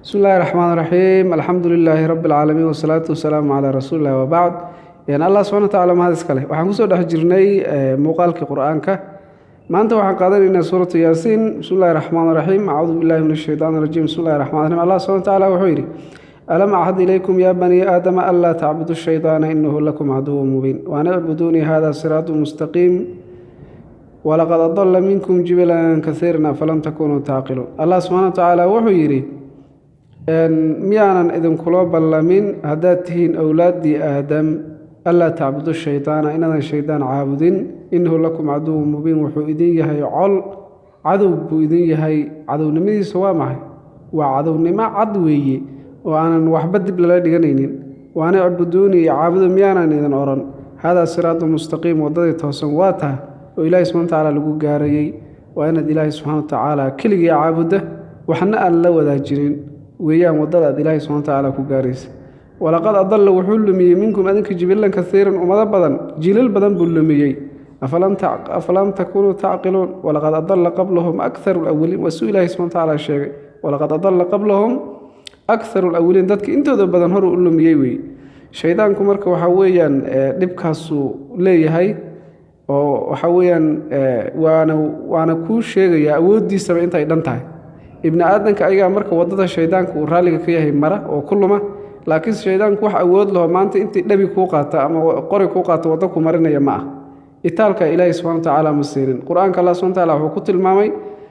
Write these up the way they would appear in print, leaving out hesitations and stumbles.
Bismi illaahi raxmaan raxiim, alxamdu lilaahi rabbi alcaalamiin, wasalaatu wasalaamu calaa rasuulillahi, wabacd. Allah subxana wa tacala mahad iska leh. Waxaan kusoo dhex jirnay muuqaalkii Qur-aanka. Maanta waxaan qaadanaynaa suuratu Yaasiin. Bismi illahi raxmaan raxiim, acuudu billahi min ashaytaan rajiim. Bismi illahi raxmaan raxiim. Allah subxana wa tacala wuxuu yidhi: alam achad ilaykum ya banii aadama anlaa tacbudu shaydaana inahu lakum caduwun mubiin waan icbuduunii hada siraatu mustaqiim walaqad adalla minkum jibilan kasiiran afalam takunuu tacqiluun. Allah subxana wa tacaala wuxuu yidhi: miyaanan idinkula ballamin, haddaad tihiin owlaaddii Aadam, anlaa tacbudu shaydaana, inaadan shaydaan caabudin? Innahu lakum caduwun mubiin, wuxuu idin yahay col, cadow buu idin yahay. Cadownimadiisa waa maxay? Waa cadownimo cad weeye oo aanan waxba dib lala dhiganaynin. Waana icbuduunii, caabudo, miyaanan idin odhan? Haadaa siraatu mustaqiim, waddadii toosan waa taha oo Ilaahi subxana wa tacaala lagu gaarayey. Waa inaad Ilaahay subxana wa tacaala keligii caabudda, waxna aan la wadaajinin weeyaan waddada aad Ilaahay subxana wa tacaala ku gaaraysa. Walaqad adalla, wuxuu lumiyey, minkum adinka, jibilan kasiiran, ummado badan, jiilal badan buu lumiyey. Afalam takunuu tacqiluun? Walaqad adalla qablahum akharu alawaliin, waa suu Ilaahay subxana wa tacaala sheegay. Walaqad adalla qablahum akharu alawaliin, dadka intooda badan horu u lumiyey weeye shaydaanku. Marka waxaa weeyaan dhibkaasuu leeyahay oo waxaa weeyaan waana kuu sheegayaa awooddiisaba intay dhan tahay. Ibni aadanka ayagaa marka waddada shaydaanka uu raalliga ka yahay mara oo ku luma, laakiinse shaydaanku wax awood laho maanta intii dhabi kuu qaata ama qori kuu qaato waddo ku marinaya ma ah. Itaalka Ilaahay subxana wa tacaala ma siinin. Qur-aanka Allah subxana wa tacaala wuxuu ku tilmaamay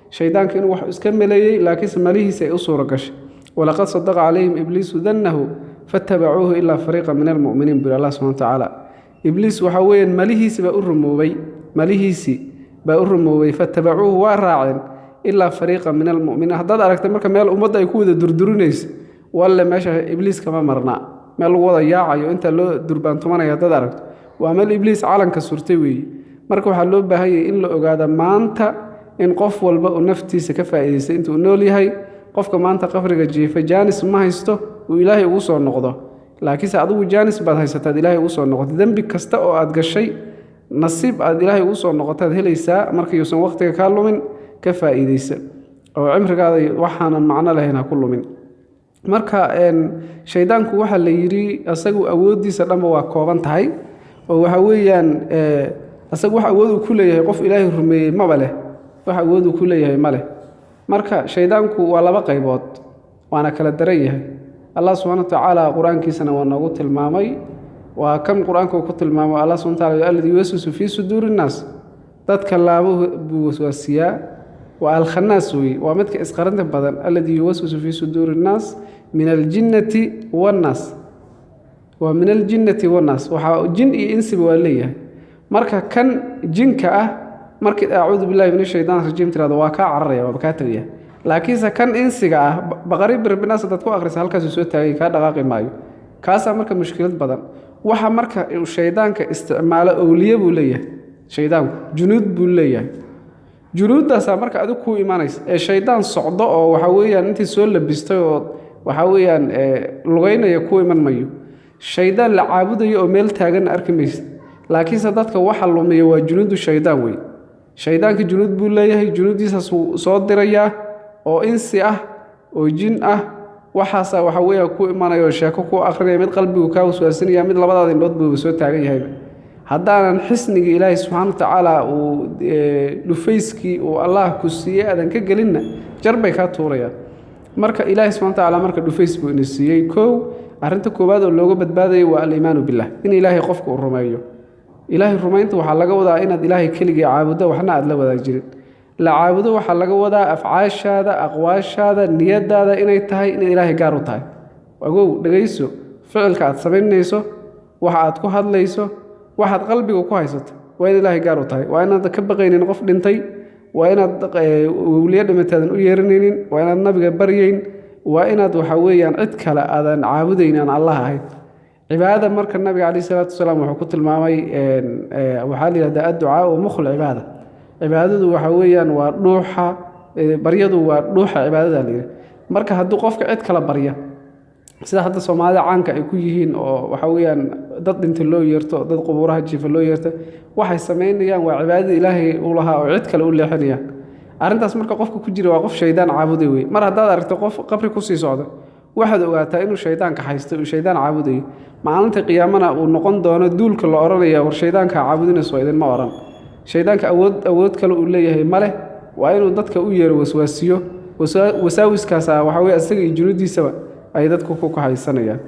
shaydaanka inuu wax iska maleeyey, laakiinse malihiisa ay u suura gashay. Walaqad sadaqa calayhim ibliisu dannahu fattabacuuhu ilaa fariiqa min almu'miniin, buri Allah subxana wa tacaala. Ibliis waxaa weeyaan malihiisi baa u rumoobay, malihiisii baa u rumoobay. Fattabacuuhu, waa raaceen, ilaa fariiqa min almu'miniin. Haddaad aragta marka meel ummadda ay ku wada durdurinaysa, walle meesha Ibliis kama marnaa. Meel lagu wada yaacayo inta loo durbaantumanaya haddaad aragto, waa meel Ibliis calanka surtay weeye. Marka waxaa loo baahan yahay in la ogaada maanta in qof walba uu naftiisa ka faa'iidaystay intuu nool yahay. Qofka maanta qafriga jiifa jaanis ma haysto uu Ilaahay ugu soo noqdo, laakiinse adigu jaanis baad haysataad Ilaahay ugu soo noqoto. Dembi kasta oo aad gashay, nasiib aad Ilaahay ugu soo noqotaad helaysaa. Marka yuusan waqtiga kaa lumin, ka faa'iidaysa oo cimrigaada waxaanan macno lahayn ha ku lumin. Marka shaydaanku waxaa la yidhi asagu awooddiisa dhanba waa kooban tahay, oo waxa weeyaan asagu wax awood uu ku leeyahay qof Ilaahay rumeeyey maba leh, wax awood uu ku leeyahay ma leh. Marka shaydaanku waa laba qaybood, waana kala daran yahay. Allah subxana wa tacaala qur-aankiisana waa noogu tilmaamay. Waa kan qur-aanka uu ku tilmaamay Allah subxana wa taala: alladii yuwaswisu fii suduuri innaas, dadka laabuhu buu waswaasiyaa. Waa alkhanaas weeye, waa midka isqarinta badan. Alladii yuwaswisu fii suduuri innaas min aljinnati wannaas, waa min aljinnati wannaas, waxaa jin iyo insiba waa leeyahay. Marka kan jinka ah, markii acuudu billahi min ashaytaan rajiim tirahdo, waa kaa cararaya, waaba kaa tegaya. Laakiinse kan insiga ah, baqari birbinaas hadaad ku akhrisa, halkaasuu soo taagay, kaa dhaqaaqi maayo. Kaasaa marka mushkilad badan. Waxa marka uu shaydaanka isticmaalo, owliye buu leeyahay shaydaanku, junuud buu leeyahay. Junuuddaasaa marka adigu kuu imanaysa ee shaydaan socdo oo waxa weeyaan intii soo labistay oo waxaa weeyaan lugeynaya kuu iman mayo. Shaydaan la caabudayo oo meel taaganna arki maysa, laakiinse dadka waxa lumiya waa junuudu shaydaan wey. Shaydaanka junuud buu leeyahay, junuuddiisaasuu soo dirayaa oo insi ah oo jin ah. Waxaasaa waxa weeyaan ku imanaya oo sheeko ku akrinaya, mid qalbigu kaa waswaasinaya, mid labadaada indhood buuba soo taagan yahayba. Haddaanan xisnigii Ilaahay subxaana wa tacaala uu dhufayskii uu Allah ku siiyey aadan ka gelinna, jar bay kaa tuurayaan. Marka Ilaahay subxana wa tacaala marka dhufays buu ina siiyey. Kow, arrinta koowaad oo looga badbaadayo waa aliimaanu billah, in Ilaahay qofka uu rumeeyo. Ilaahay rumaynta waxaa laga wadaa inaad Ilaahay keligii caabuddo, waxna aad la wadaagjirin. La caabudo waxaa laga wadaa afcaashaada, aqwaashaada, niyadaada inay tahay inay Ilaahay gaar u tahay. Ogow, dhegayso: ficilka aad samaynayso, waxa aad ku hadlayso, waxaad qalbiga ku haysato waa in Ilaahay gaar u tahay. Waa inaad ka baqaynin qof dhintay, waa inaad wowliye dhimataadan u yeeranaynin, waa inaad nabiga baryayn, waa inaad waxa weeyaan cid kale aadan caabudayn aan Allah ahayn. Cibaadada marka nabiga calayhi salaatu wasalaam wuxuu ku tilmaamay, waxaa la yidhahdaa adducaau mukhu lcibaada. Cibaadadu waxa weeyaan waa dhuuxa, baryadu waa dhuuxa cibaadada la yidhi. Marka hadduu qofka cid kala barya, sida hadda Soomaalida caanka ay ku yihiin, oo waxa weeyaan dad dhinta loo yeerto, dad qubuuraha jiifa loo yeerto, waxay samaynayaan waa cibaadada Ilaahay u lahaa oo cid kale u leexinayaan. Arrintaas marka qofka ku jira waa qof shaydaan caabuday wey. Mar haddaad aragto qof qabri kusii socda Waxaad ogaataa inuu shaydaanka haysto, uu shaydaan caabudayo. Maalinta qiyaamana uu noqon doono duulka la odhanaya war shaydaanka caabudinayso idinma odhan. Shaydaanka awood kale uu leeyahay ma leh, waa inuu dadka u yeero, waswaasiyo. Wasaawiskaasa waxa weye isaga iyo junuudiisaba ay dadku ku kahaysanayaan.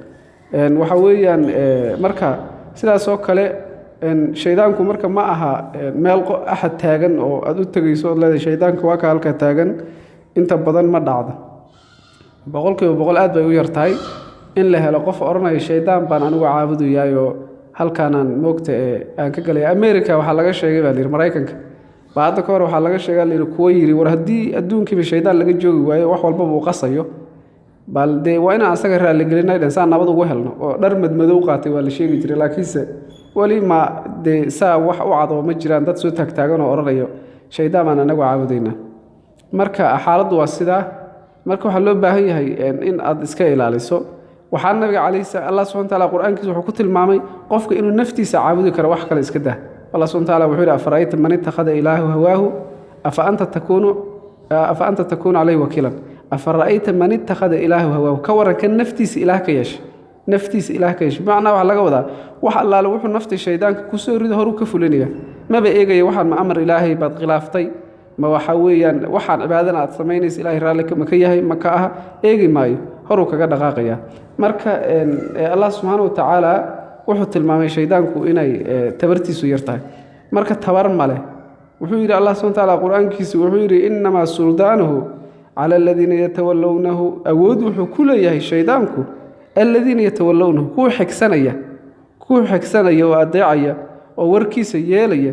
Waxa weeyaan marka sidaas oo kale shaydaanku marka ma aha meel axad taagan oo aada u tegayso ood leedahay shaydaanka waa ka halka taagan. Inta badan ma dhacdo, 100% aad bay u yar tahay in la helo qof odhanaya shaydaan baan anigu caabudayaayoo halkaanaan moogta ee aan ka galaya. America waxaa laga sheegay baa layidhi, Maraykanka baa hadda ka hor waxaa laga sheegaa layidhi kuwo yidhi war haddii adduunkiiba shaydaan laga joogi waayo, wax walbaba uu qasayo, bal dee waa inaan asaga raaligelinay dhan saa nabad ugu helno, oo dhar madmadow qaatay waa la sheegi jiray. Laakiinse weli ma dee saa wax u cad oo ma jiraan dad soo taagtaagan oo odhanayo shaydaan baan anagu caabudaynaa. Marka xaaladdu waa sidaa. Marka waxaa loo baahan yahay in aad iska ilaaliso. Waxaa nabiga calayhi Allah subxana wataala qur-aankiisa wuxuu ku tilmaamay qofka inuu naftiisa caabudi karo, wax kale iska dah. Allah subxana wataala wuxuu yidhi: afara'ayta man ittakhada ilaahu hawaahu afa anta takuunu calayhi wakiilan. Afara'ayta man ittakhada ilaahu hawaahu, ka waran kan naftiisa ilaah ka yeeshay, naftiisa ilaah ka yeeshay. Bimacnaa waxaa laga wadaa wax allaale wuxuu nafta shaydaanka kusoo rido horuu ka fulinaya, maba eegaya waxaan ma amar ilaahay baad khilaaftay, ma waxa weeyaan waxaan cibaadana aad samaynaysa ilaahay raalli ma ka yahay ma ka aha, eegi maayo, horuu kaga dhaqaaqaya. Marka Allah subxaana wa tacaala wuxuu tilmaamay shaydaanku inay tabartiisu yar tahay. Marka tabar ma leh. Wuxuu yidhi Allah subxana wa tacaala qur-aankiisa, wuxuu yidhi: innamaa suldaanuhu cala aladiina yatawallownahu. Awood wuxuu ku leeyahay shaydaanku aladiina yatawallownahu, kuwa xigsanaya, kuwa xigsanaya oo adeecaya oo warkiisa yeelaya,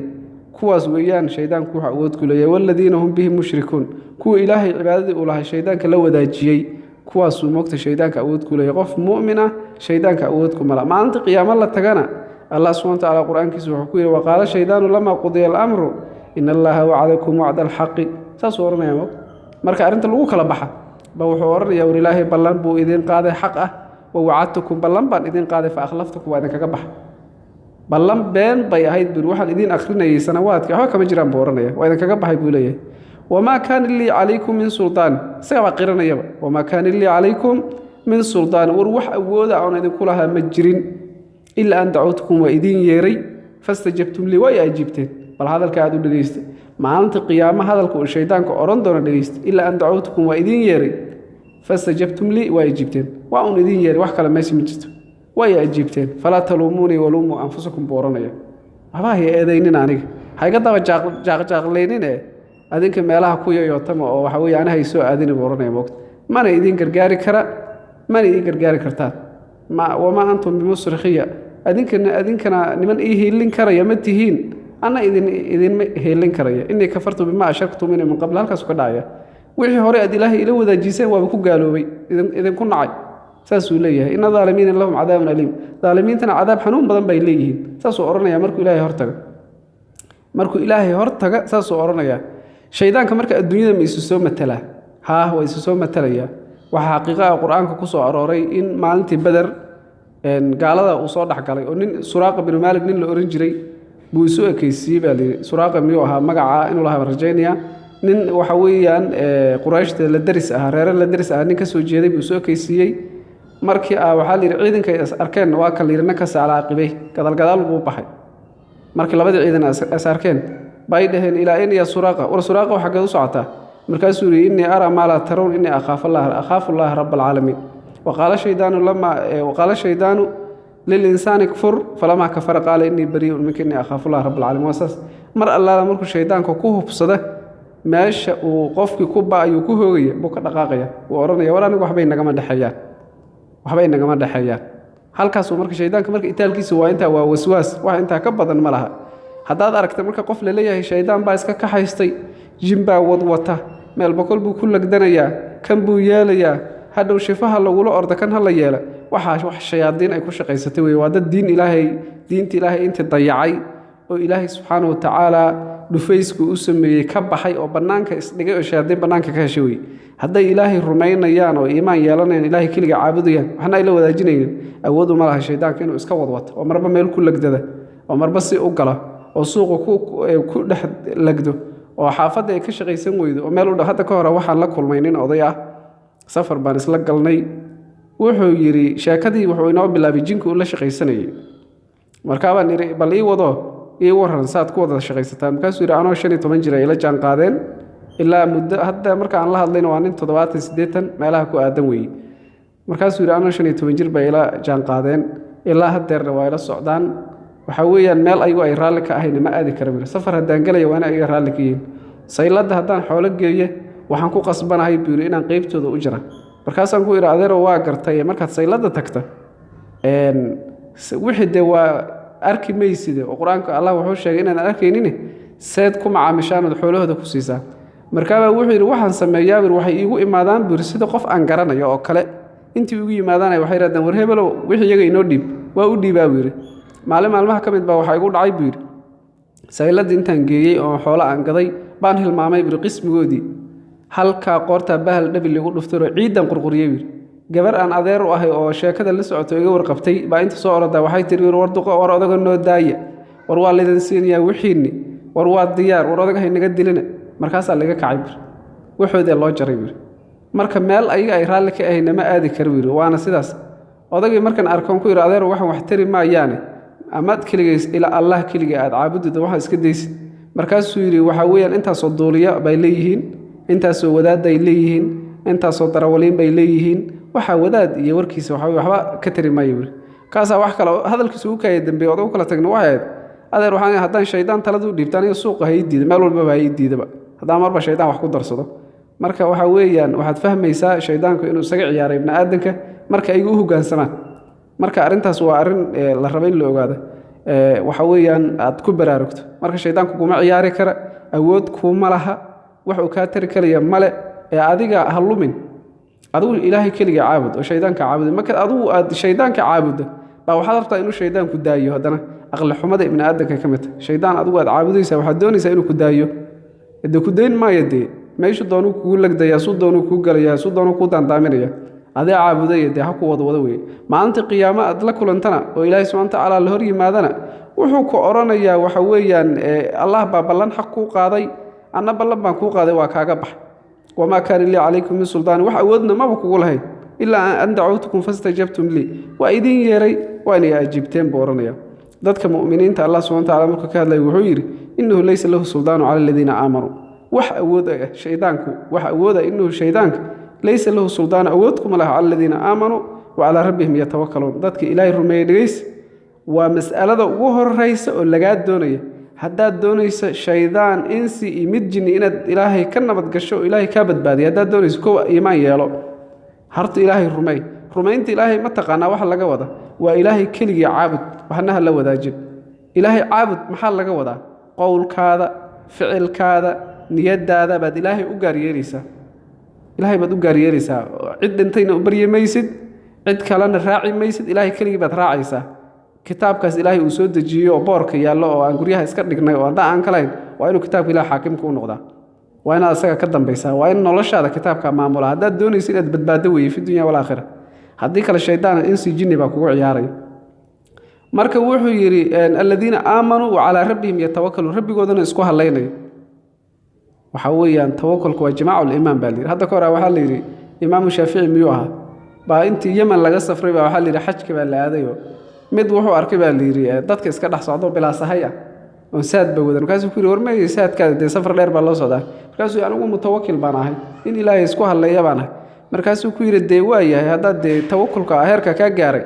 kuwaas weeyaan shaydaanku wuxuu awood ku leeyahay. Waaladiina hum bihi mushrikuun, kuwa ilaahay cibaadadii uu lahay shaydaanka la wadaajiyey, kuwaasuu moogta shaydaanka awood ku leeyahay. Qof mu'min ah shaydaanka awood ku mala. Maalinta qiyaamo la tagana Allah subxana wa tacaala qur-aankiisa wuxuu ku yidhi: waqaala shaydaanu lamaa qudiya alamru ina allaha wacdakum wacda alxaqi. Saasuu odhanaya moogta. Marka arrinta lagu kala baxa ba wuxuu odhanaya: war ilaahay ballan buu idiin qaaday xaq ah, wa wacadtukum, ballan baan idiin qaaday, fa akhlaftukum, waa idinkaga baxa. Ballan been bay ahayd buri, waxaan idiin akhrinayay sanawaadkii waxba kama jiraan buu odhanaya, waa idinkaga baxay buu leeyahay. Wamaa kaana lii calaykum min suldaan, isaga baa qiranayaba. Wamaa kaana lii calaykum min suldaan, war wax awooda oon idinku lahaa ma jirin, ilaa an dacawtukum, waa idiin yeeray, fastajabtum lii, waa i ajiibteen. Bal hadalka aad u dhegeysta, maalinta qiyaamo hadalka uu shaydaanka odhan doono dhegeysta: ilaa an dacawtukum, waa idiin yeeray, fastajabtum lii, waa ajiibteen. Waa uun idiin yeeray, wax kale meesha ma jirto, waa i ajiibteen. Falaa taluumuunii waluumuu anfusakum buu odhanaya. Waxba hay eedaynin aniga, ha iga daba jaaqjaaqlaynin ee adinka meelaha ku yoyootama oo waxa weeye aniha soo aadini buu odhanaya moogta. Mana idiin gargaari kara, mana ii gargaari kartaan. Ma wamaa antum bimusrikhiya, adinkana niman ii hiilin karaya ma tihiin, anna idinma hiilin karaya. Innii kafartu bimaa ashraktumuni min qabl, halkaasu ka dhacaya. Wixii hore aad ilaahay ila wadaajiseen waaba ku gaaloobay, idinku nacay, saasuu leeyahay. Ina daalimiina lahum cadaabun aliim, daalimiintana cadaab xanuun badan bay leeyihiin, saasuu odhanaya markuu ilaahay hortaga. Markuu ilaahay hortaga saasuu odhanayaa shaydaanka. Marka adduunyada ma isu soo matalaa? Haa, waa isu soo matalayaa. Waxaa xaqiiqa ah qur-aanka ku soo arooray in maalintii Beder gaalada uu soo dhexgalay oo nin Suraaqa binu Maalik nin la ohan jiray buu isu ekeysiiyey baa layidhi. Suraaqa miyuu ahaa magaca inuu lahaa baan rajaynayaa. Nin waxa weeyaan Qurayshta la deris ahaa, reere la deris ahaa, nin ka soo jeeday buu isu ekeysiiyey. Markii ah waxaa la yidhi ciidanka is arkeen, waa ka la yidhi nakasa calaa aqibey, gadaalgadaal buu baxay. Markii labadii ciidan is arkeen bay dhaheen: ilaa in ya Suraaqa, war Suraaqa, xaggeed u socotaa? Markaasuu yidhi: innii araa maa laa tarawun, innii akhaafu allaha raba alcaalamiin. Waqaala shaydaanu lilinsaani kfur, falamaa kafara qaala innii barii'un minka, innii akhaafu allaha raba alcaalamiin. Waa saas. Mar allaala markuu shaydaanka ku hubsada meesha uu qofkii ku ba-ayuu ku hoogaya buu ka dhaqaaqaya, wuu odhanaya: war anigu waxbay nagama dhexeeyaan, waxbay nagama dhexeeyaan. Halkaasuu marka shaydaanka marka itaalkiisa waa intaa, waa waswaas, wax intaa ka badan ma laha. Haddaad aragta marka qof laleeyahay shaydaan baa iska kaxaystay, jin baa wadwata, meel bokol buu ku lagdanayaa, kan buu yeelayaa, hadhow shifaha lagula orda, kan hala yeela, waxaa wax shayaadiin ay ku shaqaysatay wey. Waa dad diin ilaahay, diinta ilaahay intii dayacay oo ilaahay subxaana wa tacaala dhufaysku u sameeyey ka baxay oo bannaanka isdhigay oo shayaadiin bannaanka ka heshay wey. Hadday ilaahay rumaynayaan oo iimaan yeelanayaan, ilaahay keliga caabudayaan, waxna ay la wadaajinaynin, awood uma laha shaydaanka inuu iska wadwato oo marba meel ku legdada oo marba si u gala oo suuqa ku dhex legdo oo xaafadda ay ka shaqaysan weydo oo meel u dhow. Hadda ka hore waxaan la kulmay nin oday ah, safar baan isla galnay. Wuxuu yidhi sheekadii wuxuu inoo bilaabay jinku uu la shaqaysanayay. Markaabaan idhi, bal ii wado, ii waran saad ku wada shaqaysataan. Markaasuu yidhi, anoo 15 jir ay ila jaan qaadeen ilaa muddo hadda marka aan la hadlayna waa nin 70 80 meelaha ku aadan weeye. Markaasuu yidhi, anoo 15 jir bay ila jaan qaadeen, ilaa haddeerna waa ila socdaan. Waxaa weeyaan meel ayagu ay raalli ka ahayn ma aadi kara buu. Safar haddaan gelaya waa in ayaga raalli ka yihiin. Sayladda haddaan xoolo geeye waxaan ku qasbanahay buu yidhi inaan qeybtooda u jira. Markaasaan ku idhi, adeero waa gartay, markaad sayladda tagta wixii dee waa arki mayside oo Qur-aanka Allah wuxuu sheegay inaadan arkaynin, seed ku macaamishaan ood xoolahooda ku siisaa? Markaabaa wuxuu yidhi, waxaan sameeyaa buu, waxay iigu imaadaan buu yidhi sida qof aan garanayo oo kale. Intii igu yimaadaanay waxay yidhahdeen, war hebelow, wixii iyaga inoo dhiib. Waa u dhiibaa buu yidhi. Maalin maalmaha ka mid baa waxaa igu dhacay buu yidhi, sayladii intaan geeyey oo xoolo aan gaday baan hilmaamay buu yidhi qismigoodii. Halkaa qoortaa bahal dhabi liigu dhuftayoo ciidan qurquriyey buu yidhi. Gabar aan adeer u ahay oo sheekada la socoto iga warqabtay baa inta soo orodaa waxay tiri, war duqo, war odaga noo daaya, war waa laydin siinayaa wixiinni, war waa diyaar, war odaga haynaga dilina. Markaasaa laga kacay bur, waxoodee loo jaray buri. Marka meel ayaga ay raalli ka ahayn nama aadi kara buu yidhi. Waana sidaas. Odagii markaan arkoon ku yidhi, adeer, waxaan wax tari maayaane, amaad keligays ilaa Allah keliga aad caabudida waxaa iska daysid. Markaasuu yidhi, waxaa weeyaan intaasoo duuliya bay leeyihiin, intaasoo wadaadday leeyihiin, intaasoo darawaliin bay leeyihiin, waxaa wadaad iyo warkiisa waxa waxba ka tari maayo buri. Kaasaa wax kale hadalkiisu u kaaya dambeeye odag u kala tagna waxay ahayd, adeer, waxaan haddaan shaydaan talada u dhiibta aniga suuqa ha ii diida, meel walbaba ha ii diidaba haddaan marba shaydaan wax ku darsado. Marka waxaa weeyaan waxaad fahmaysaa shaydaanku inuu isaga ciyaaray ibni aadanka marka aygu u hoggaansamaan. Marka arrintaas waa arrin la rabo in la ogaado, waxa weeyaan aad ku baraarugto. Marka shaydaanku kuma ciyaari kara, awood kuuma laha, wax uu kaa tari karaya male ee adiga ha lumin. Adigu Ilaahay keliga caabud oo shaydaanka caabud. Marka adigu aad shaydaanka caabuddo baa waxaad rabtaa inuu shaydaanku daayo. Haddana aqli xumada ibni aadanka ka mid tahay, shaydaan adigu aad caabudaysaa waxaad doonaysaa inuu ku daayo. Dee ku dayn maayo, dee meeshu doonuu kugu legdayaa, suu doonuu kuu galayaa, suu doonuu kuu daandaaminaya. Adee caabudaya dee ha ku wada wada weeye. Maalinta qiyaamo aad la kulantana oo Ilaahay subxana watacaala la hor yimaadana wuxuu ku odhanayaa, waxa weeyaan Allah baa ballan xaq kuu qaaday, anna ballan baan kuu qaaday, waa kaaga bax. Wamaa kaana lii calaykum min sultaan, wax awoodna maba kugu lahayn, ilaa an dacawtukum fastajabtum lii, waa idin yeeray waana ajiibteen buu odhanaya. Dadka mu'miniinta Allah subxana wataala markuu ka hadlaya wuxuu yidhi, innahu laysa lahu suldaanu cala aladiina aamanuu. Wax awood ah shaydaanku, wax awooda, innahu shaydaanka laysa lahu suldaanu, awood kuma laha, cala aladiina aamanuu wa calaa rabbihim yatawakkaluun, dadka Ilaahay rumeeyey. Dhegeys, waa mas'alada ugu horeysa oo lagaa doonaya haddaad doonayso shaydaan insi iyo mid jinni inaad Ilaahay ka nabad gasho oo Ilaahay kaa badbaadiya. Haddaad doonayso, kow iimaan yeelo harta, Ilaahay rumey. Rumaynta Ilaahay ma taqaanaa waxa laga wada? Waa Ilaahay keligii caabud, waxna ha la wadaajin. Ilaahay caabud maxaa laga wadaa? Qowlkaada, ficilkaada, niyadaada baad Ilaahay u gaar yeelaysaa. Ilaahay baad u gaar yeelaysaa, cid dhintayna u baryi maysid, cid kalena raaci maysid, Ilaahay keligii baad raacaysaa. Kitaabkaas Ilaahay uu soo dejiyo oo boorka yaallo oo aan guryaha iska dhignay oo haddaan aan kalahayn, waa inuu kitaabka Ilahay xaakimka u noqdaa, waa inaad isaga ka dambaysaa, waa in noloshaada kitaabka maamula haddaad doonaysa inaad badbaado weeye fi dunya walaakhira. Haddii kale shaydaan insi jinni baa kugu ciyaaraya. Marka wuxuu yidhi, aladiina aamanuu wa calaa rabbihim yatawakkaluun, rabbigoodana isku hadlaynaya. Waxaa weeyaan tawakulku waa jimaacu liimaan baa layidhi. Hadda ka hore waxaa la yidhi, Imaamu Shaafici miyuu ahaa baa intii Yemen laga safray baa waxaa la yidhi xajka baa la aadayoo mid wuxuu arkay baa la yidhi dadka iska dhex socdo bilaa sahay ah oon saad ba wadan. Markaasuu ku yidhi, war meey saadkaada, dee safar dheer baa loo socdaa. Markaasuu yidhi, anigu mutawakil baan ahay, in Ilaahay isku hadleeya baan ahay. Markaasuu ku yidhi, dee waa yahay, haddaad dee tawakulka heerka kaa gaaray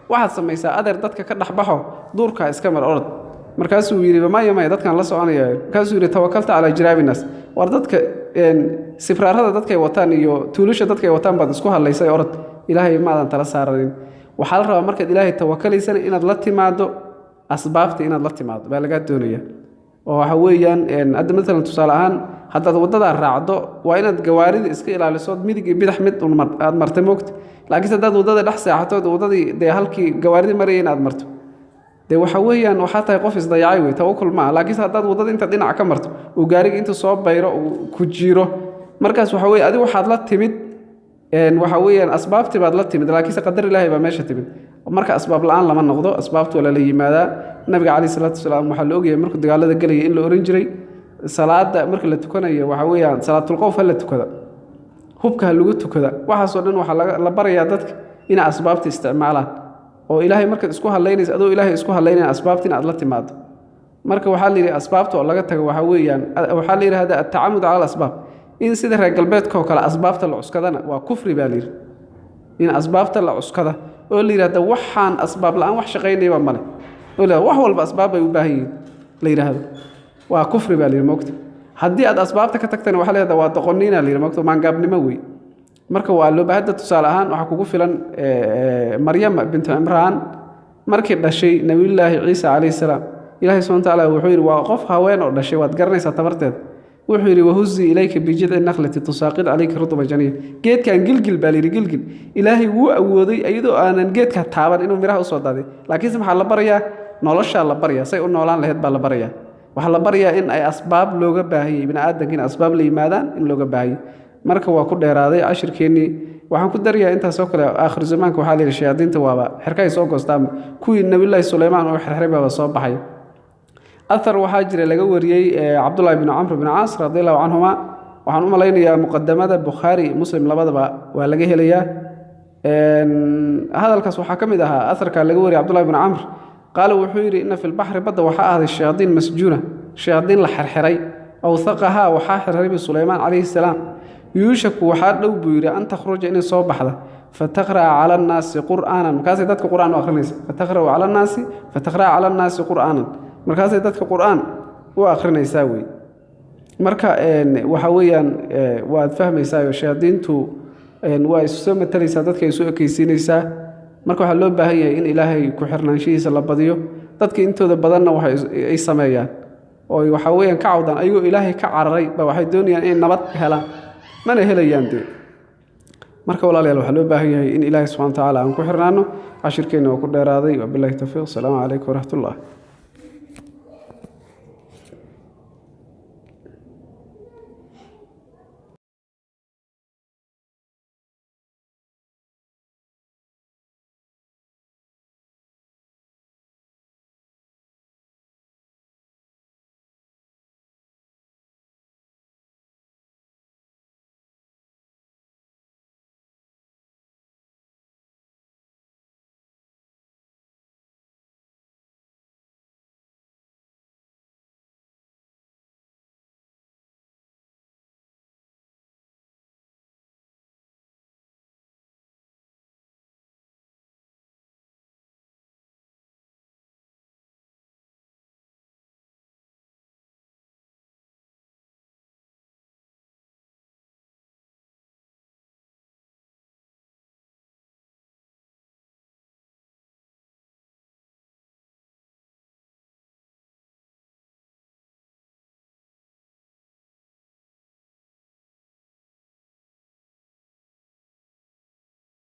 waxaad samaysaa adeer dadka ka dhexbaxo, duurkaa iska mar, orod. Markaasuu yidhi, maya maya, dadkaan la soconaya. Markaasuu yidhi, tawakalta calaa jiraabinaas, war dadka sibraarada dadkay wataan iyo tuulasha dadkay wataan baad isku hadlaysay, orod, Ilaahay maadan tala saaranin. Waxaa la rabaa markaad Ilaahay tawakalaysana inaad la timaado asbaabta, inaad la timaado baa lagaa doonaya. Oo waxa weeyaan hadda maalan tusaale ahaan haddaad waddadaa raacdo waa inaad gawaarida iska ilaaliso, midig iyo bidax mid un aad martay moogta. Laakiinse haddaad waddada dhex seexatood waddadii dee halkii gawaarida marayay inaad marto, dee waxa weeyaan waxaa tahay qof isdayacay wey, tawakul maaha. Laakiinse haddaad waddada intaad dhinac ka marto uu gaariga inta soo bayro uu ku jiiro, markaas waxa weye adigu waxaad la timid waxa weeyaan asbaabtii baad la timid, laakiinse qadar Ilaahay baa meesha timid. Marka asbaab la-aan lama noqdo, asbaabtu waa lala yimaadaa. Nabiga calayhi salaatu wasalaam waxaa la ogyahay markuu dagaalada gelaya in la oran jiray salaada marka la tukanayo waxa weeyaan salaatulqowf ha la tukada, hubka ha lagu tukada. Waxaasoo dhan waxaa la barayaa dadka Inay asbaabta isticmaalaan oo Ilaahay markaad isku hadlaynaysa, adoo Ilaahay isku hadlaynaya, asbaabta in aad la timaado. Marka waxaa la yidhi asbaabta oo laga tago waxaa weeyaan, waxaa la yidhahdaa التعمد على الأسباب. In sida reer galbeedka oo kale asbaabta la cuskadana waa kufri baa la yidhi. In asbaabta la cuskada oo la yidhahda waxaan asbaab la'aan wax shaqaynayaba male, oo la wax walba asbaab bay u baahan yihiin la yidhaahdo, waa kufri baa la yidhi, mogta. Haddii aad asbaabta ka tagtana, waxaa la yidhahda waa doqoniina la yidhi, mogta, maangaabnimo wey. Marka waa loo hadda tusaale ahaan waxaa kugu filan Maryama bintu Cimraan markii dhashay Nabiyullaahi Ciisa calayhi salaam. Ilaahay subxana watacaala wuxuu yidhi, waa qof haween oo dhashay, waad garanaysaa tabarteeda. Wuxuu yidhi: وهزي إليك بجذع النخلة تساقط عليك رطبا جنيا. Geedkan gilgil baa layidhi, gilgil. Ilaahay wuu awooday iyadoo aanan geedka taaban inuu miraha usoo daaday, laakiinse maxaa la barayaa? Noloshaa la barayaa, say u noolaan lahayd baa la barayaa. Waxaa la barayaa in ay asbaab looga baahanyay bini aadamka, in asbaab la yimaadaan in looga baahanyay. Marka waa ku dheeraaday cashirkeennii. Waxaan ku darayaa intaasoo kale, aakhiru zamaanka waxaa la yidhi shayaadiinta waaba xerkahay soo goostaan. Kuwii Nabiyullaahi Suleymaan oo xerxiray baaba soo baxay. Athar waxaa jira laga wariyey Cabdullahi bin Camr bin Caas رضي الله عنهما. Waxaan u malaynayaa muqadamada Bukhaari, Muslim labadaba waa laga helayaa. Hadalkaas waxaa ka mid ahaa atharka laga wariyay Cabdullahi bin Camr, قال wuxuu yidhi: إن في البحر badda waxaa ahday شياطين مسجونة, shayaadiin la xerxiray. أوثقها waxaa xirxiray Sulaymaan calayhi salaam. يوشك waxaa dhow buu yidhi أن تخرج inay soo baxda فتقرأ على الناس قرآنا. Markaasay dadka qur'aan u akhrinaysa. فتقرأ على الناس قرآنا, markaasay dadka qur'aan u akhrinaysaa wey. Marka waxa weeyaan waad fahmaysaa, shayaadiintu waa isu soo matalaysaa, dadka isu ekeysiinaysaa. Marka waxaa loo baahan yahay in Ilaahay ku xirnaanshihiisa la badiyo. Dadka intooda badanna waxay ay sameeyaan oo waxa weeyaan ka cawdaan, ayagoo Ilaahay ka cararay ba waxay doonayaan inay nabad helaan, mana helayaan dee. Marka walaalayaal, waxaa loo baahan yahay in Ilaahay subxana wa tacaala aan ku xirnaano. Cashirkeenna waa ku dheeraaday. وبالله التوفيق. Asalaamu calaykum waraxmat ullah.